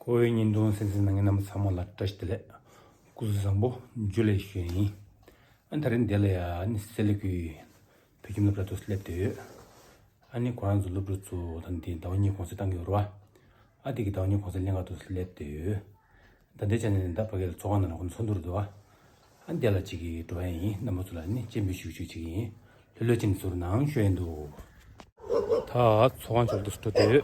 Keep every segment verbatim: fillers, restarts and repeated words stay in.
ཁོ་བོའི་བརྙན་ཐུང་གསན་གཟིགས་གནང་མཁན་རྣམ་པ་ཚང་མ་ལ་བཀྲ་ཤིས་བདེ་ལེགས། སྐུ་གཟུགས་བཟང་པོ། འཇུ་ལེ་ཞུ་ཡ་ཡིན། ཨ་ད་རིང་འདི་ལ་ཡ་ནི་སེ་ལི་ཀུའི་བོད་ཁྱིམ་སློབ་གྲྭ་དུ་སླེབས་བསྡད་ཡོད། ཨ་ནི་ཁོ་རང་ཚོ་སློབ་ཕྲུག་ཚོ་ད་འདི་ཟླ་བ་གཉིས་གུང་སེང་བཏང་གི་ཡོད་རེད་བ། ཨ་དེ་གི་ཟླ་བ་གཉིས་གུང་སེང་ལྷན་ཁང་དུ་སླེབས་བསྡད་ཡོད། ད་ལྟའི་ཆ་ནས་ད་ཕ་གི་ལ་ཚོགས་ཁང་ནང་ལ་ཁོ་ཚོ་འཚོགས་འདུ་རེད་འདུག་བ། ཨ་འདི་ལ་གཅིག་གིས་འགྲོ་ཡ་ཡིན། རྣམ་པ་ཚོ་ལ་ནི་སྤྱན་འབུལ་ཞུ་ཞུ་བྱེད་ཀྱི་ཡིན། ལྷོད་ལྷོད་ཅིག་ནས་ཚུར་ནང་ཤོད་ཡིན་འདུག་ད་ཚོགས་ཁང་ཚོགས་འདུ་འགྲོ་དུས་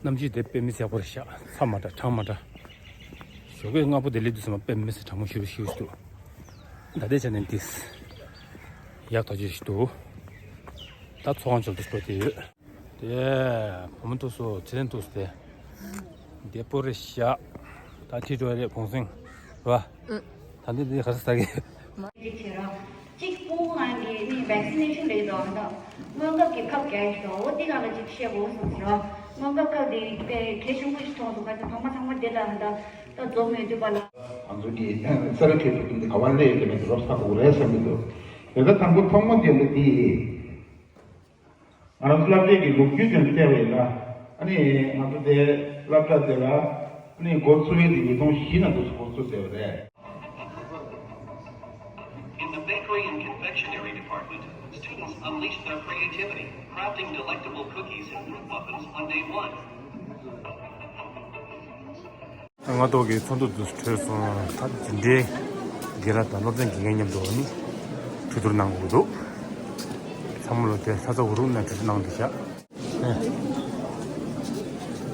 གནམ་གཤིས་དེ་དཔེ་མི་སྲིད་ཡག་པོ་རེད་ཤག་ཚ་མ་འདྲ་གྲང་མ་འདྲ། ཞོགས་ཀས་སྔ་པོ་དེ་སླེབས་དུས་ཙམ་པ་དཔེ་མི་སྲིད་གྲང་མོ་ཞེ་པོ་ཞེ་པོ་ཞིག་འདུག་ད་ལྟའི་ཆ་ནས་འདི་ཡག་ཐག་ཆོད་ཞིག་འདུག་ད་ཚོགས་ཁང་ཚོགས་འདུ་འགྲོ་དུས་ཡོད། དེ་བུ་མོ་འདུག་སོ། ཚེ་རིང་འདུག་སོ། དེ་བདེ་པོ་རེད་ཤག་ད་ཁྲིད་འགྲོ་ཡ་རེད་གུང་སེང་ར། ད་འདི་འདི་ག་ས་ས་གི་ཅིག་བྱེད་རོགས། གཅིག་སྤུ་གུ་ང་གི་ནི་vaccinationལས་དོ་ཧ་ད། སྔོན་ཁབ་ཀྱི་ཁབ་རྒྱག་ཡོད་དོ། འོ་དེ་ག་ལ་ཅིག་བཤད་དགོས་སོང་ཟེར་རོ། སྔོན་ཁབ་ཁབ་དེ་དཔེ་གལ་ཆེན་པོ་ཞིག་མཐོང་སོང་། ག་ཚོད་ཕ་མ་ཚང་མ་བདེ་ལ་ཧ་ད་ད་འཛོམས་ཡོད་དུས་པ་ལ། ང་ཚོ་གི་ས་ར་ཁྲིད་དུ་འདི་ག་བ་ལས་ཡོད་དེ་མེད་དུ་རོབ་ཚ་དགོས་རེད་བསམ་གི་འདུག་དེ་ད་དང་པོ་ཐོག་མ་དེ་ལ་དེ། ང་རང་ཚོ་སློབ་གྲྭའི་གི་ལོ་རྒྱུས་དེ་བལྟས་པ་ཡིན་ན། ཨ་ནི་ང་ཚོ་དེ་སློབ་གྲྭ་དེ་ལ་ཨ་ནི་འགོ་བཙུགས་ཡས་དེ་ཉིས་སྟོང་བཞི་ནང་དུ་འགོ་བཙུགས་ཟེར་བ་རེད། In the bakery and confectionery department, students unleashed their creativity, crafting delectable cookies and fruit muffins on day one. སྔ་ཐོག་གི་ཚོགས་འདུ་དུ་གྲོལ་སོང་། ད་འཛིན་གྲྭའི་དགེ་རྒན་དང་སློབ་ཚན་དགེ་རྒན་མཉམ་དུ་ནི་གྲོས་བསྡུར་གནང་དགོས་འདུག་ཚང་མ་ལོ་དེ་ལྷ་ས་འུ་རུ་ནས་གྲོས་བསྡུར་གནང་འདུག་ཤག་ཨེ།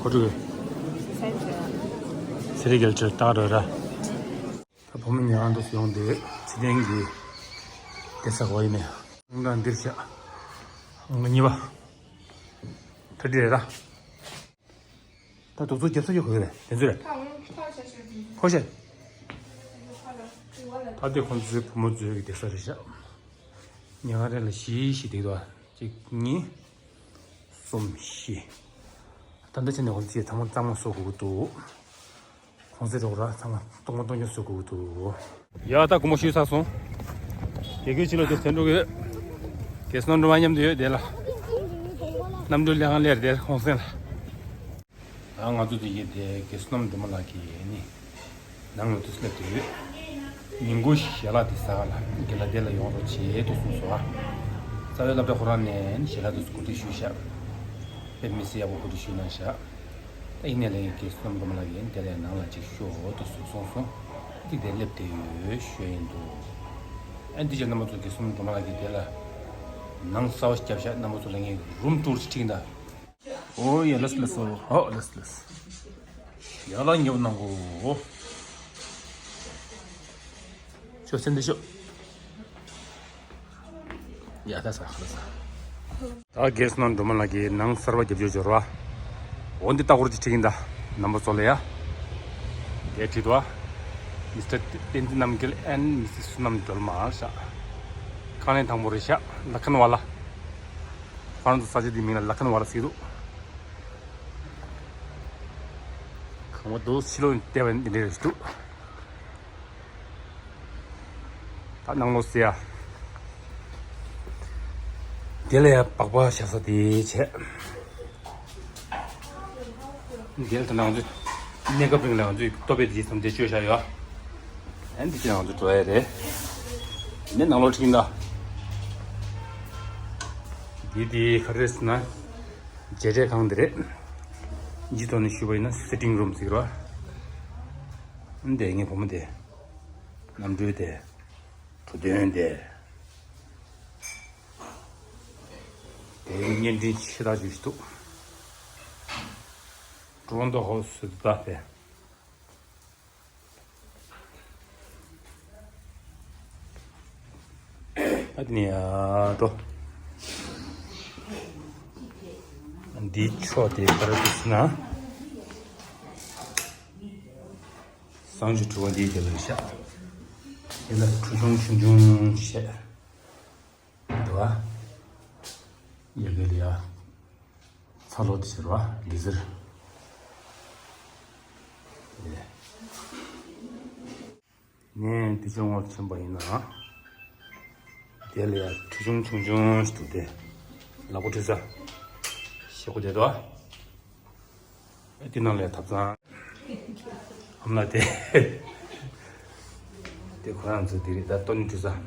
ཁོ་ཚོས་ཚེ་རིང་རྒྱལ་ཆེར་བཏང་རོགས་ར། ད་བུ་མོ་ཉལ་ཁང་དུ་ཡོང་དུས་ཚེ་རིང་གི་བསྡད་ས་གོ་ཡིན་ནས་ང་འདིར་བཞག་ང་གཉིས་པ་ད་འདི་རེད་ད། ད་དུག་ཚོ་རྒྱབ་ས་ཡོད་གོ་རེད་དེ་ཚོ་རེད། ཁོ་ཤེས། ད་དེ་ཁོང་ཚོའི་བུ་མོ་ཚོའི་གི་བསྡད་ས་རེད་ཤག་ཉལ་ཁང་རེ་ལ་བཞི་བཞི་བསྡད་འདུག་གཅིག་གཉིས། གསུམ་བཞི། ད་ལྟ་ཕྱིན་ནས་ཁོང་ཚོས་ཚང་མ་གཙང་མ་བཟོ་དགོས་ཀྱི་འདུག་གོང་ཚད་འགྲོ་ར་ཚང་མ་སྟོང་པ་སྟོང་རྐྱང་བཟོ་དགོས་ཀྱི་འདུག་ཡ་ད་དགོང་མོ་ཞུས་ཚར་སོང་། དགེ་རྒན་ཕྱི་ལོགས་དེ་ཐོན་འགྲོ་གི་ཡོད། དགེ་སྣོན་སྒྲོལ་མ་མཉམ་དུ་ཡོད་དེ་ལ། གནམ་གྲུའི་ལས་ཁང་ལས་རེད་དེ་གོང་སེང་ལ། ད་ང་ཚོ་དེ་གི་དེ་དགེ་བསོད་ནམས་སྒྲོལ་མ་ལགས་ཀྱིས་ནི་ནང་ལ་དུ་སླེབས་ཏེ་ཡོད། ཉིན་གུང་ཞལ་ལག་དེ་ཟ་ག་ལ་དགེ་ལགས་དེ་ལ་ཡོང་རོགས་བྱེད་དུ་གསུངས་སོ། རྩ་བའི་སློབ་གྲྭ་ཁོ་རང་ནས་ནི་ཞལ་ལག་དེ་གོ་སྒྲིག་ཞུས་ཤག་དཔེ་མི་སྲིད་ཡག་པོ་གོ་སྒྲིག་ཞུས་གནང་ཤག་ད་ཡིན་ནའི་ལས་དགེ་བསོད་ནམས་སྒྲོལ་མ་ལགས་ཀྱིས་དེ་ལ་ནང་ལ་ཅིག་ཤོག་དུ་གསུངས་སོང་། དེ་དེ་སླེབས་ཏེ་ཡོད་ཞུ་ཡིན་འདུག་ཨ་འདི་ཅག་རྣམ་པ་ཚོ་དགེ་བསོད་ནམས་སྒྲོལ་མ་ལགས་ཀྱིས་དེ་ལ་ནང་གསར་བ་ཞིག་བརྒྱབ་ཤག་རྣམ་པ་ཚོ་ལ་ངས་རུམ་ཊུར་ཅིག་ཁྲིད་ཀྱིན་གདའ། ཨོ་ཡ་ལགས་ལགས་སོ། ཨོ་ལགས་ལགས། ཡ་ལ་ཉོབ་གནང་གོ། ཤོག་སེམས་བདེ་ཤོག་ཡ་ད་ས་ལགས་ས། ད་དགེ་བསོད་ནམས་སྒྲོལ་མ་ལགས་ཀྱིས་ནང་གསར་པ་བརྒྱབ་ཆོག་འབྱོར་བ། འོ་འདི་ལྟ་སྐོར་གྱི་ཁྲིད་ཀྱིན་གདའ། རྣམ་པ་ཚོ་ལ་ཡ། དེ་ཁྲིད་དོ། མི་སི་ཊར་བསྟན་འཛིན་རྣམ་རྒྱལ་and Missus བསོད་ནམས་སྒྲོལ་མ་ཤག་ཁང་ལན་དང་པོ་རེད་ཤག་ལ་ཁན་ཝ་ལ། ཁོ་རང་ཚོ་ས་ཆ་འདི་མིང་ལ་ལ་ཁན་ཝ་ལ་ཟེར་གྱི་འདུག་གང་བ་འདུག་ཕྱི་ལོགས་ནས་བལྟས་པ་འདི་འདྲ་རེད་འདུག་ད་ནང་ལོགས་ཟེར་ཡ། དེ་ལ་ཡ་སྦག་སྦག་བཞག་ས་དེ་བྱས། འདི་ལ་ད་ང་ཚོས་གནས་སྐབས་རིང་ལ་ང་ཚོས་ལྟོ་ཕད་དེ་ཚང་མ་དེ་བཅོས་བཞག་ཡོད། ཨ་འདི་ཅི་ང་ཚོ་འགྲོ་ཡ་རེད། ནས་ནང་ལོགས་ཁྲིད་ཀྱིན་གདའ། འདི་དེ་ག་རེ་ཟེར་ན། མཇལ་འཕྲད་ཁང་འདི་རེད། འདི་ཐོག་ནས་ཞུས་པ་ཡིན་ན་sitting room ཟེར་གྱི་རེད་བ། འདི་ངའི་བུ་མོ་དེ། གནམ་གྲུ་དེ། གྲུ་གདོང་དེ། དེ་བརྙན་འཕྲིན་ཆེ་ཐག་ཆོད་ཞིག་འདུག་ཊོ་རོན་ཊོ་ཧོ་སི་ཟེར་དུས་ད་དེ། ཨ་དེ་ནས་ཡར་འགྲོ། འདིའི་ཕྱོགས་དེ་ག་རེ་འདུག་ཟེར་ན། གསང་སྤྱོད་གྲུ་ཁ་འདིའི་རྒྱབ་ལ་བཞག་དེ་ལ་གྲུ་གཞོང་ཆུང་ཆུང་བྱས། འདུག་ཨ། ཡ་གི་ལ་ཡ། ཚ་ལོ་དེ་ཟེར་བ་འདི་ཟེར། ནས་དེ་ཕྱོགས་ངོས་ཕྱིན་པ་ཡིན་ན། དེ་ལ་ཡ་གྲུ་གཞོང་ཆུང་ཆུང་ཞིག་འདུག་སྟེ། ལག་པ་འཁྲུད་ས། ཞེ་པོ་བསྡད་འདུག་ཨ། དེ་ནང་ལ་ཡ་ཐབ་ཚང་། ལ་དེ། དེ་ཁོ་རང་ཚོ་དེ་རེད། ད་ལྟོ་ནི་ཁྲུས་ས།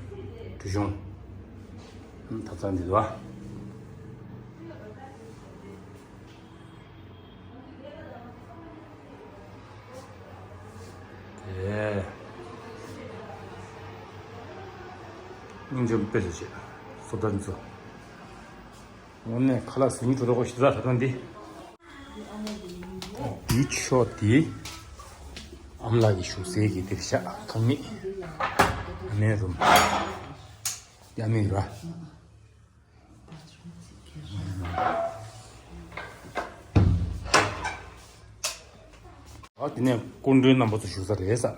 ཁྲུས་གཞོང་། ཐབ་ཚང་འདི་དོ། དེ། སྙིང་རྗེ་དཔེ་ཞིག་བྱེད། སོ་ལྟར་ཚོ། དངོས་གནས་ཁ་ལག་ཟ་སྙིང་འདོད་པ་ཞིག་འདུག་ད་ལྟ་འདི། འདི་ཕྱོགས་འདི། ཨ་མ་ལགས་ཀྱི་བཞུགས་སའི་གི་འདིར་བཞག་ཁང་མིག་ཨ་མའི་རུམ། ཡ་མིག་ར། ཨ་དེ་ནས་སྐུ་མགྲོན་རྣམ་པ་ཚོ་བཞུགས་ས་རེད་ས།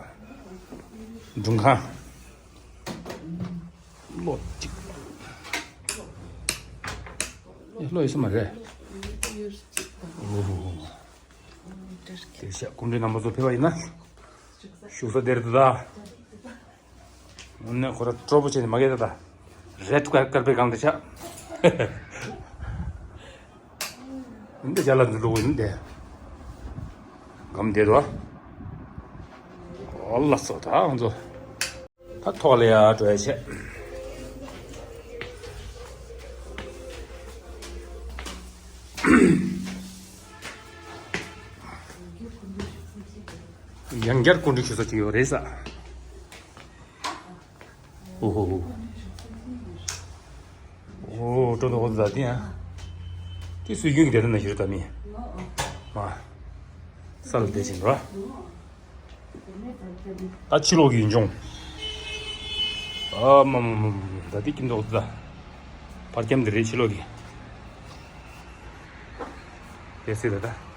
མགྲོན་ཁང་། ལོ་གཅིག་ཨེ་ལོ་ཡོད་ས་མ་རེད། ཨོ་ཧོ་ཧོ། དེ་ཤ་སྐུ་མགྲོན་རྣམ་པ་ཚོ་ཕེབས་པ་ཡིན་ན། བཞུགས་ས་དེར་འདུག་ད། ཨ་ནི་ཁོ་ར་སྤྲོ་པོ་བྱས་ནས་མ་གས་ད་ད། རེད་ཀར་ཀར་པེ་གང་དུ་ཆགས། འདི་ཅ་ལག་འདི་ལུག་ཡིན་ཏེ། སྒམ་དེ་རུ། ཨོ་ལ་སོ་ད་ང་ཚོ། ད་ཐོག་ལ་ཡ་འགྲོ་ཡ་བྱས། ཡང་བསྐྱར་སྐུ་མགྲོན་ཞུ་ས་ཅིག་ཡོད་རེད་ས། ཨོ་ཧོ་ཧོ། ཨོ་ཀྲོ་ནོ་ཧོ་ཛ་དེ་ཡང་། དེ་སྲོལ་རྒྱུན་གྱི་དེ་ན་ཞུ་ད་མི། མ། ས་ལ་བསྡད་ཕྱིན་རོ། ད་ཕྱི་ལོགས་ཀྱི་ཡུལ་ལྗོངས། ཨ་མ་མ་མ་མ་མ། ད་དེ་ཀྱི་མདོག་ད། བར་ཁྱམས་འདི་རེད་ཕྱི་ལོགས་ཀྱི། དེ་སྲིད་ད་ད།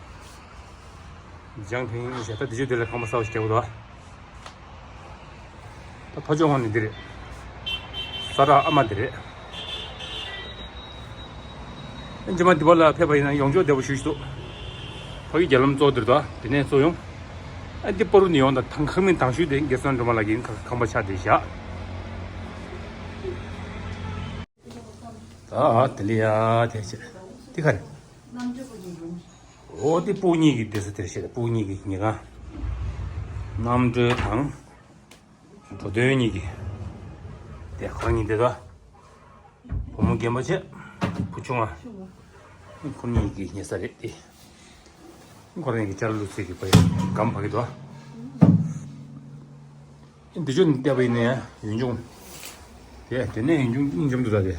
ལྗང་ཕིང་ཞེས་ད་འདི་ཆུ་དེ་ལ་ཁང་པ་གསར་པ་ཞིག་རྒྱག་དགོས་འདུག་ད་ཕ་ཆོས་ཁང་ནི་འདི་རེད། ས་ར་ཨ་མ་འདི་རེད། རྗེས་མ་འདི་པ་ལ་ཕེབས་པ་ཡིན་ན་ཡོངས་རྫོགས་བདེ་པོ་ཞུ་ཞུ་འདུག་ཕ་གི་རྒྱལ་ལམ་གཙོ་འདིར་དོ་དེ་ནས་གཙོ་ཡོང་། ཨ་འདི་པོ་རུ་ནི་ཡོང་ད་ཐང་ཁང་མིན་དང་ཤུལ་དེ་རྒྱལ་སྲས་སྒྲོལ་མ་ལགས་ཀྱི་ཁང་པ་ཆགས་བསྡད་བཞག་ད་དེ་ལ་ཡ་དེ་བྱས་དེ་ག་རེད། ཨོ་དེ་སྤུན་གཉིས་ཀྱི་བསྡད་ས་དེར་བཤད། སྤུན་གཉིས་ཀྱི་ཉལ་ཁང་། རྣམ་གྲོལ་དང་། འགྲོ་དོན་གཉིས་ཀྱི། དེ་ཁོ་གཉིས་བསྡད་ས། བུ་མོ་རྒན་པ་བྱས། བུ་ཆུང་བ། ཁོ་གཉིས་ཀྱི་ཉལ་ས་རེད་དེ། ཁོ་རང་གི་ཅ་ལག་ལུག་རྫི་གི་པའི་སྒམ་ཕ་གི་དོ། འདི་ཆུ་ནི་བལྟས་པ་ཡིན་ན་ཡུལ་ལྗོངས། དེ་དེ་ནས་ཡུལ་ལྗོངས་སྙིང་རྗེ་མོ་འདུག་ད་དེ།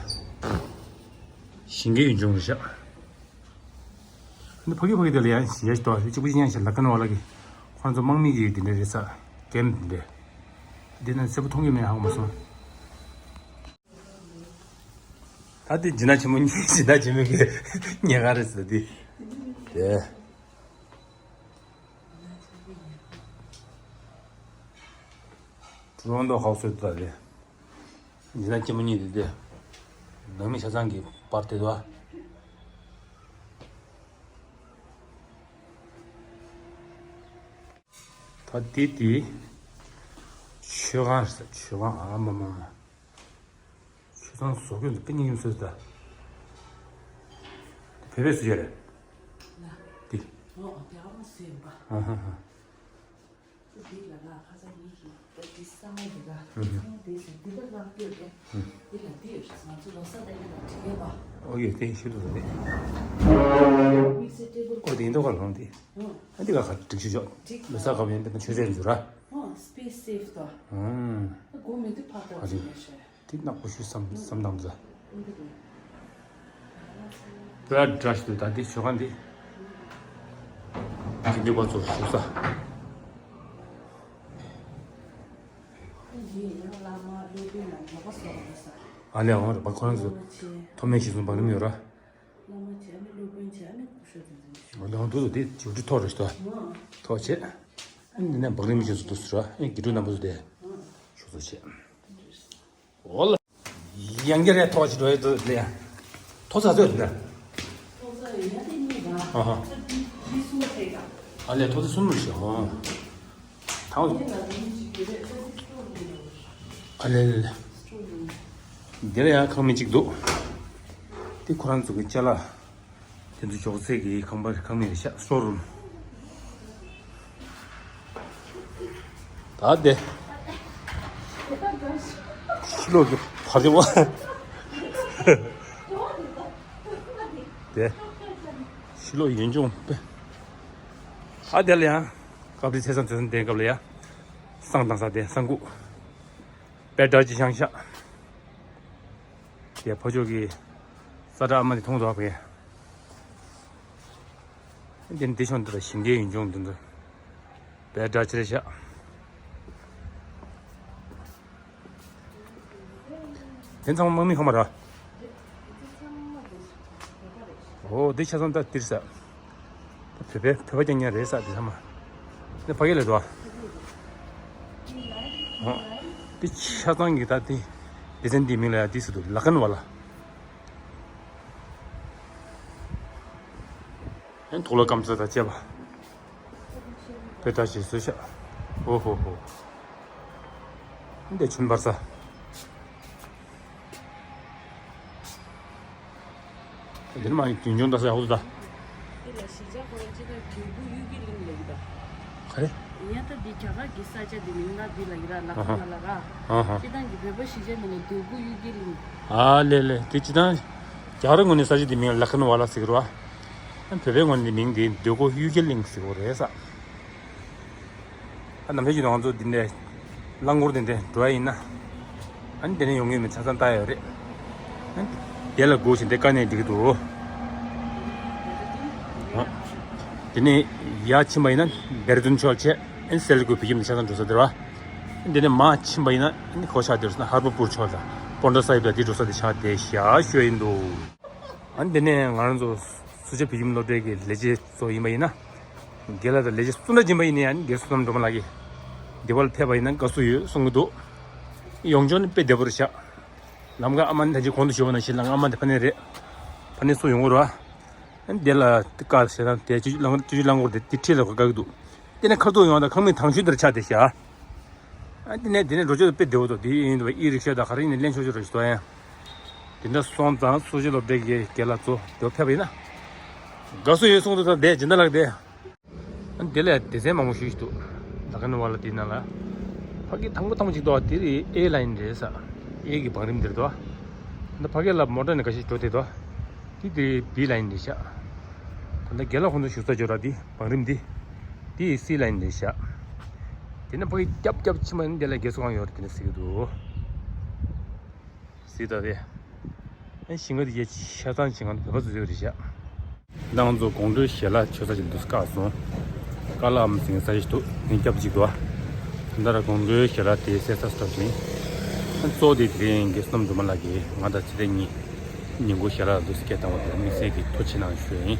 ཞིང་ཁའི་ཡུལ་ལྗོངས་རེད་ཤག་འདི་ཕ་གི་ཕ་གི་དེ་ལ་ཡང་ཞིང་ཡ་ཞིག་དོ་གཅིག་པུ་ཅི་ཉན་ཞིག་ལ་ཀ་ནོ་བ་ལ་གི། ཁོ་རང་ཚོ་དམག་མི་གི་དེ་འདྲ་རེད་ས། ཀེམ་དེ་འདྲ། འདི་ན་སེར་པོ་མཐོང་གི་མེད་ཧ་གོ་མ་སོང་། ད་དེ་སྦྱིན་བདག་ཆེན་མོ་གཉིས་སྦྱིན་བདག་ཆེན་མོ་གི་ཉལ་ཁང་རེད་ཟེར་དེ། དེ། ཀྲུང་མདོག་ཁག་སོད་ད་དེ། སྦྱིན་བདག་ཆེན་མོ་གཉིས་དེ་དེ། ནང་མི་ཆ་ཚང་གི་པར་དེ་དོ། ད་དེ་དེ། མཆོད་ཁང་རེད་ཟེར་མཆོད་ཁང་ཨ་མ་མ་མ། ཆུ་ཚང་བཟོ་སྐྱོན་དུ་ཀི་ཉིན་སོས་ད། བེ་བེ་སུ་ཡོད་རེད། ལ། དེ། ཨོ་ཨོ་དེ་ཨ་མ་སུ་ཡིན་པ། ཨ་ཧ་ཧ། དེ་ལ་ལ་ཁ་ས་ཡིན་གྱི་ད་དེ་ས་མོ་དེ་ལ། ཨུ་ཧུ། ཚང་མ་དེ་ཟེར་དེ་ལ་ལ་སྐྱོད་དེ། ཨུ། དེ་ལ་དེ་ཡོད་ང་ཚོ་ལོ་གསར་ད་ཡིན་ལ་དྲི་ཡོད་པ། ཨོ་ཡོད་དེ་ཤི་ལུ་རེད། དམིགས་བསལ་ཊེ་བལ་ཨོ་དེ་ཡིན་མདོག་ག་ལོང་དེ། ཨུ། ཨ་འདི་ག་ཁ་སྒྲིག་ཆུ་ཆོག་ལོ་གསར་ག་བ་ཡིན་པ་ཆུ་ཚན་འཛུལ་ར། ཨོ་སི་པེ་སི་སེབ་ཏོ། ཨུ། སྒོ་མེད་དུས་ཕར་ཏོག་ཨ་ཅིག་རེད། ཡོད་ཤེས། དེ་ནག་པོ་ཞུ་བསམ་བསམ་དང་མཛའ། བོད་འདྲ་ཞིག་ཏུ་ད་འདི་ཞོ་ཁང་འདི། འདི་འདི་བ་ཚོ་ཞུ་ས། ཨ་ལས་འོང་རེད་པ་ཁོ་རང་ཚོ་མཐོ་དམན་ཞིག་སོང་བག་ལེབ་ཡོད་ར། ཨ་ལས་འོང་དུ་དེ་ཅིག་འབྲི་ཐོག་རེད་ཤག་ཐོག་བྱས། ཨ་ནི་ནས་བག་ལེབ་ཞིག་སུ་འདུག་ཟེར་ར་ཨ་ནི་དགེ་ཕྲུག་རྣམ་པ་ཚོ་དེ་ཞུ་ས་བྱས། འོ་ལ། ཡང་བསྐྱར་ཡ་ཐོག་ཅིག་འགྲོ་ཡ་འདུག་ལེ། ཐོག་ཚ་ཚོད་འདི། ཐོག་ཚ་ཡ་དེ་གཉིས་དང་། ཨ་ཧ། ཚ་འདི་འདི་གསུམ་ཐེག་དང་། ཨ་ལེ་ཐོག་ཚ་གསུམ་རེད་ཤག་ཨོ། ཐང་། ཨ་ལེ་ལེ་ལེ། འདི་ལ་ཡང་ཁང་མིག་ཅིག་འདུག་དེ་ཁོ་རང་ཚོ་གི་ཅ་ལག་དེ་ཚོ་འཇོག་སའི་གི་ཁང་པ་ཁང་མིག་རེད་ཤག་སི་ཊོར་རུམ། ད་དེ། ཕྱི་ལོགས་ཀྱི་བར་དེ་བ། དེ། ཕྱི་ལོགས་ཡུལ་ལྗོངས་དཔེ། ཨ་དེ་ལ་ཡང་། སྐབས་དེ་ཚེས་བཟང་ཚེས་བཟང་དེ་སྐབས་ལ་ཡ། བསང་བཏང་ས་དེ་བསང་ཁུག་དཔེ་འདྲ་ཅིག་བཞེངས་ཤག་དེ་ཕ་ཕྱོགས་ཀྱི་ས་བཀྲ་ཨ་མ་དེ་མཐོང་འདུག་བ། དེ་འདི་ཕྱོགས་འདི་ལ་ཞིང་སྡེའི་ཡུལ་ལྗོངས་འདི་ཚོ་དཔེ་འདྲ་ཅིག་རེད་ཤག་དེ་ཚང་མ་དམག་མི་ཁང་པ་ར། འོ་འདི་ཆ་ཚང་ད་འདིར་ས། བོད་པའི་བོད་པ་རྐྱང་རྐྱང་རེད་ས་འདི་ཚང་མ། འདི་ཕ་གི་ལ་འགྲོ། འོ། འདི་ཆ་ཚང་གི་ད་འདི། སྡེ་ཚན་འདིའི་མིང་ལ་ཡང་འདི་ཟེར་འདུག་ལ་ཁན་ཝ་ལ། ཨན་དུག་ལོག་སྐམ་ས་དང་བཅས་པ། དཔེ་ལྟ་ཞིག་བཟོས་ཤག་ཨོ་ཧོ་ཧོ། འདི་ཆུན་པར་ས། འདིར་མ་ཡིན་རྒྱུན་འཁྱོངས་ལྟ་ས་ཡག་པོ་འདུག་ད། འདི་ལ་གཞིས་ཆགས་ཁོ་རང་སྤྱི་བཏང་དོལ་པོ་གཡུལ་རྒྱལ་གླིང་ལབ་ཀྱི་ད། ག་རེ། ཡིན་ཡང་ད་འདི་རྒྱ་གར་གྱི་ས་ཆ་འདི་མིང་ལ་འདི་ལ་ཡི་ར་ལ་ཁ་ན་ལ་ར། ཨ་ཧ། སྤྱི་བཏང་གི་བོད་པ་གཞིས་ཆགས་མིང་ལ་དོལ་པོ་གཡུལ་རྒྱལ་གླིང་། ཨ་ལེ་ལེ་དེ་སྤྱི་བཏང་། རྒྱ་གར་ངོས་ནས་ས་ཆ་འདི་མིང་ལ་ཁ་ན་ཝ་ལ་ཟེར་གི་རེད་བ། བོད་པའི་ངོས་ནས་མིང་འདི་དོལ་པོ་གཡུལ་རྒྱལ་གླིང་ཟེར་གི་རེད་ས། ཨ་ནམ་ཞག་ཅིག་ང་ཚོ་འདི་འདྲའི་རླངས་འཁོར་འདི་འདྲའི་འགྲོ་ཡ་ཡིན་ན། ཨ་ནི་དེ་ནས་ཡོང་གི་མི་ཆ་ཚང་ལྟ་ཡོད་རེད། ཨ་ནི་དེ་ལ་སྒུག་བཞིན་དེ་དཀའ་གནད་འགྲིག་གི་འདུག་ཨ། དེ་ནས་ཡར་ཕྱིན་པ་ཡིན་ན་དེ་ར་དུན་ཕྱོགས་བྱས། ཨ་ནི་སེལ་གོ་བོད་ཁྱིམ་དེ་ཆ་ཚང་འགྲོ་ས་དེ་ར། ཨ་ནི་དེ་ནས་མར་ཕྱིན་པ་ཡིན་ན་ཨ་ནི་གོ་ཆ་དེ་ར་སོང་ན་ཧར་བོ་པུར་ཕྱོགས་དང་པོན་ཌ་སཱ་ཧིབ་དང་དེ་འགྲོ་ས་དེ་ཆགས་བསྡད་ཤག་ཞུ་ཡ་ཡིན་འདུག་ཨ་ནི་དེ་ནས་ང་རང་ཚོ་སུ་ཇཱ་བོད་ཁྱིམ་སློབ་གྲྭའི་གི་ལས་བྱེད་ཚོ་ཡིན་པ་ཡིན་ན། རྒན་ལགས་དང་ལས་བྱེད་སུ་འདྲ་ཡིན་པ་ཡིན་ནའི་ཨ་ནི་རྒན་བསོད་ནམས་སྒྲོལ་མ་ལགས་ཀྱིས་འདི་བར་ཕེབས་པ་ཡིན་ན་དགའ་བསུ་ཡོད་གསུང་གི་འདུག་ཡོང་ཆོག་ནི་དཔེ་བདེ་པོ་རེད་ཤག་ལམ་ཁ་ཨ་མ་ནི་ད་ཅི་གོང་དུ་ཞུས་པ་ནང་བཞིན་ལམ་ཁ་ཨ་མ་དེ་ཕ་ནས་རེད། ཕ་ནས་སུ་ཡོང་གི་རེད་བ། ཨ་ནི་དེ་ལ་དཀའ་ཟེར་ན་དེ་ཅི་ཅི་ལང་ཅི་ཅི་ལང་གོར་དེ་དེ་ཁྲིད་ལ་གོ་དཀའ་གི་འདུག་དེ་ནས་ཁ་ཐུག་ཡོང་དང་ཁང་མིག་དང་ཤོས་དེར་ཆགས་བསྡད་ཤག་ཨ་དེ་ནས་དེ་ནས་འགྲོ་ཆོག་དཔེ་བདེ་བོ་འདུག་དེ་ཡིན་དུ་ཨི་རིག་ཤ་དང་ག་རེ་ཡིན་ནས་ལེན་ཆོག་ཆོག་རེད་ཞུ་དོ་ཡང་། དེ་འདྲ་སོང་ཙང་སུ་ཇཱ་སློབ་གྲྭའི་གི་རྒན་ལགས་ཚོ་དེ་ཕེབས་པ་ཡིན་ན། དགའ་བསུ་ཡོད་གསུང་དུ་ད་བསྡད་སྦྱིན་བདག་ལགས་དེ། ཨ་དེ་ལས་སྡེ་ཚན་མང་པོ་ཞིག་འདུག་ལ་ཁན་ཝ་ལ་དེའི་ནང་ལ། ཕ་གི་དང་པོ་དང་པོ་ཅིག་འདུག་དེ་རེད་ཨེ་ལ་ཡིན་རེད་ས། ཨེ་གི་བང་རིམ་དེར་འདུག་ད་ཕ་གི་ལ་མོ་ཊ་ནས་འགའ་ཞིག་འགྲོ་དེ་འདུག་དེ་དེ་བི་ལ་ཡིན་རེད་ཤག་ད་ལྟ་རྒན་ལགས་ཁོང་ཚོ་བཞུགས་ས་འབྱོར་ར་དེ་བང་རིམ་དེ། དེ་སི་ལ་ཡིན་རེད་ཤག་དེ་ནས་ཕ་གི་རྒྱབ་རྒྱབ་ཕྱིན་པ་ཡིན་དེ་ལ་རྒན་གསོ་ཁང་ཡོད་རེད་དེ་ནས་ཟེར་གི་འདུག་སྲིད་ད་རེད། ཨ་ཞིང་ཁ་དེ་གའི་ཆ་ཚང་ཞིང་ཁ་བོད་པ་ཚོ་ཡོད་རེད་བཞག་ང་ཚོ་དགོང་དྲོའི་ཞལ་ལག་མཆོད་ས་ཅིག་འདུག་བཀག་སོང་། ཀ་ལ་ཨམ་ཟིང་ས་ཞིག་འདུག་ངས་སྐྱབས་གཅིག་འདུག་ད་ལྟ་ར་དགོང་དྲོའི་ཞལ་ལག་དེ་གསལ་ས་སུ་ཐོབ་ཅིང་། ཨ་གཙོ་བོ་དེ་དེ་རིང་གི་བསོད་ནམས་སྒྲོལ་མ་ལགས་ཀྱིས་ང་དང་ཚེ་བརྟན་གཉིས་ཉིན་གུང་ཞལ་ལག་འདུག་སྐད་བཏང་བ་དེར་དམིགས་བསལ་གྱི་ཐུགས་རྗེ་གནང་ཞུ་ཡིན།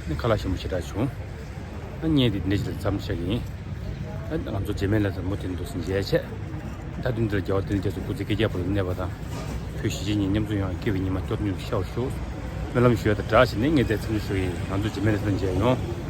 ནི་ཁ་ལག་ཞིམ་པོ་ཞེ་དྲག་བྱུང་། ཨ་བརྙན་དེ་འདི་འདྲ་ཞིག་ལ་མཚམས་བཞག་གི་ཡིན། ཨ་ང་ཚོ་རྗེས་མའི་ལས་དང་མུ་མཐུད་འདུག་སེ་མཇལ་བྱས། མཐའ་དོན་འདིར་རྒྱལ་བ་བསྟན་འཛིན་རྒྱ་མཚོ་སྐུ་ཚེ་བསྐལ་བརྒྱའི་བར་དུ་གནས་པ་དང་། བོད་གཞིས་བྱེས་གཉིས་མཉམ་འཛོམས་ཡོང་བའི་སྐྱིད་པའི་ཉི་མ་སྐྱོ་སྟོན་ཤར་བར་ཤོག་སྨོན་ལམ་ཞུ་ཡ་དང་སྦྲགས་བྱས་ནས་ངས་མཛད་འཚམས་འདྲི་ཞུ་གི་ཡིན། ང་ཚོ་རྗེས་མའི་ལས་དང་མཇལ་ཡོང་།